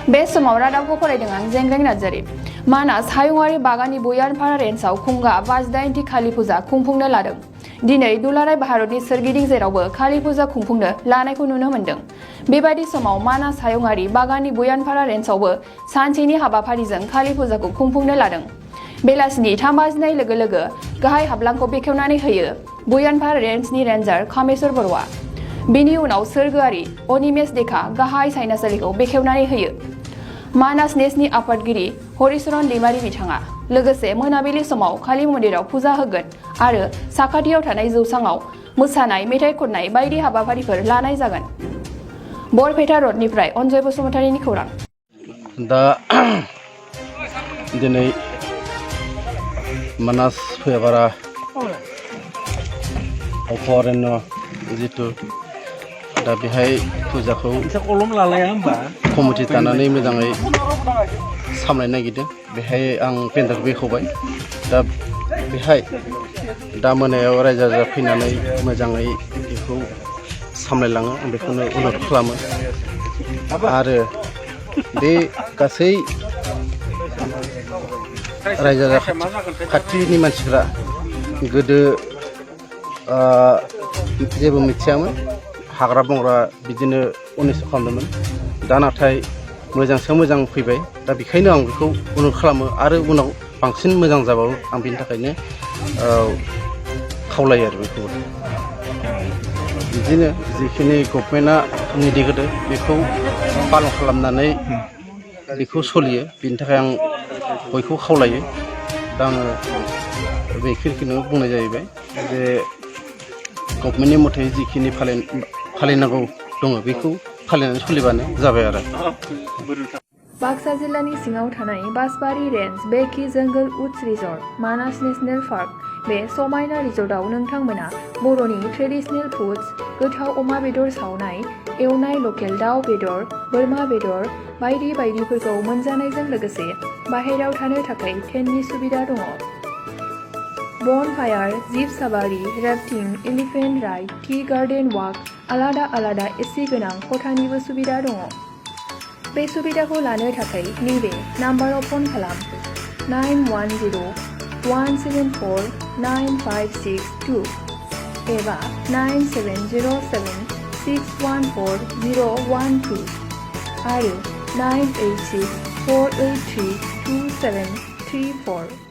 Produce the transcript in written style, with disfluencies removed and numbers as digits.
बे समाव रादाबखौ फरायदों आं जेंग्रें नार्जारि। मानास हायुङारि बागाननि बयानफारा रेन्जआव खुंगा 58थि कालि फुजा खुंफुंनो लादों। दिनै दुलाराय भारतनि सोरगिदिं जेरावबो कालि फुजा खुंफुंनो लानायखौ नुनो मोन्दों। बेबायदि समाव मानास हायुङारि बागाननि बयानफारा रेन्जआवबो सानसेनि हाबाफारिजों कालि फुजाखौ खुंफुंनो लादों। बेलासिनि 3 बाजिनाय लोगो लोगो गाहाय हाब्लांखौ बेखेवनानै होयो बयानफारा रेन्जनि रेन्जार कामेश्वर बर'आ। बिनि उनाव सोरगोआरि अनिमेष देखा गाहाय सायनासालिखौ बेखेवनानै होयो। मानास नेसनि आफादगिरि हरिचरन दैमारि बिथाङा लोगोसे मोनाबिलि समाव कालि मन्दिराव फुजा होगोन आरो साखाथियाव थानाय जौसाङाव मोसानाय, मेथाइ खननाय बायदि हाबाफारिफोर लानाय जागोन। बरपेटा रडनिफ्राय अनजय बसुमतारीनि खौरां। दा दिनै मानास भुयापारा अभयारण्य जिथु दा बेहाय फुजाखौ कमिटि दानानै मोजाङै सामलायनो नागिरदों। बेहाय आं पेन्डाल बेखेवबाय। दा बेहाय दा मोनायाव रायजो राजा फैनानै मोजाङै बेखौ सामलायलाङो, आं बेखौनो अनुर'ध खालामो। आरो बे गासै रायजो राजा खाथिनि मानसिफ्रा गोदो जेबो मिथियामोन, हाग्रा बंग्रा बिदिनो अनिस्ट खालामदोंमोन। दा नाथाय मोजांसो मोजां फैबाय। दा बेखायनो आं बेखौ अनुर'ध खालामो आरो उनाव बांसिन मोजां जाबावो आं बेनि थाखायनो खावलायो आरो बेखौ। बिदिनो जिखिनि गभर्नमेन्टआ निधि होदों बेखौ पालन खालामनानै बेखौ सोलियो, बिनि थाखाय आं बयखौ खावलायो। दा आङो बेखिनिखौनो बुंनाय जाहैबाय जे गभर्नमेन्टनि मथे जिखिनि फालिनांगौ दङ बेखौ फालिनानै सोलिबानो जाबाय आरो। बाक्सा जिल्लानि सिङाव थानाय बासबारि रेन्ज बेकि जंगल उड्स रिजर्ट मानास नेशनेल पार्क। बे समायना रिजर्टआव नोंथांमोना बर'नि ट्रेडिशनेल फुड्स, गोथाव अमा बेदर सावनाय, एवनाय लकेल दाउ बेदर, बोरमा बेदर बायदि बायदिफोरखौ मोनजानायजों लोगोसे बाहेरायाव थानो थाखाय टेन्टनि सुबिदा दङ। Bonfire, jeep safari, rafting, elephant ride, tea garden walk, आलादा आलादा एसि गोनां खथानिबो सुबिदा दङ। बे सुबिदाखौ लानो थाखाय नैबे नाम्बाराव फन खालाम 9104974956 एबा 9707614012 आरो 98648327334।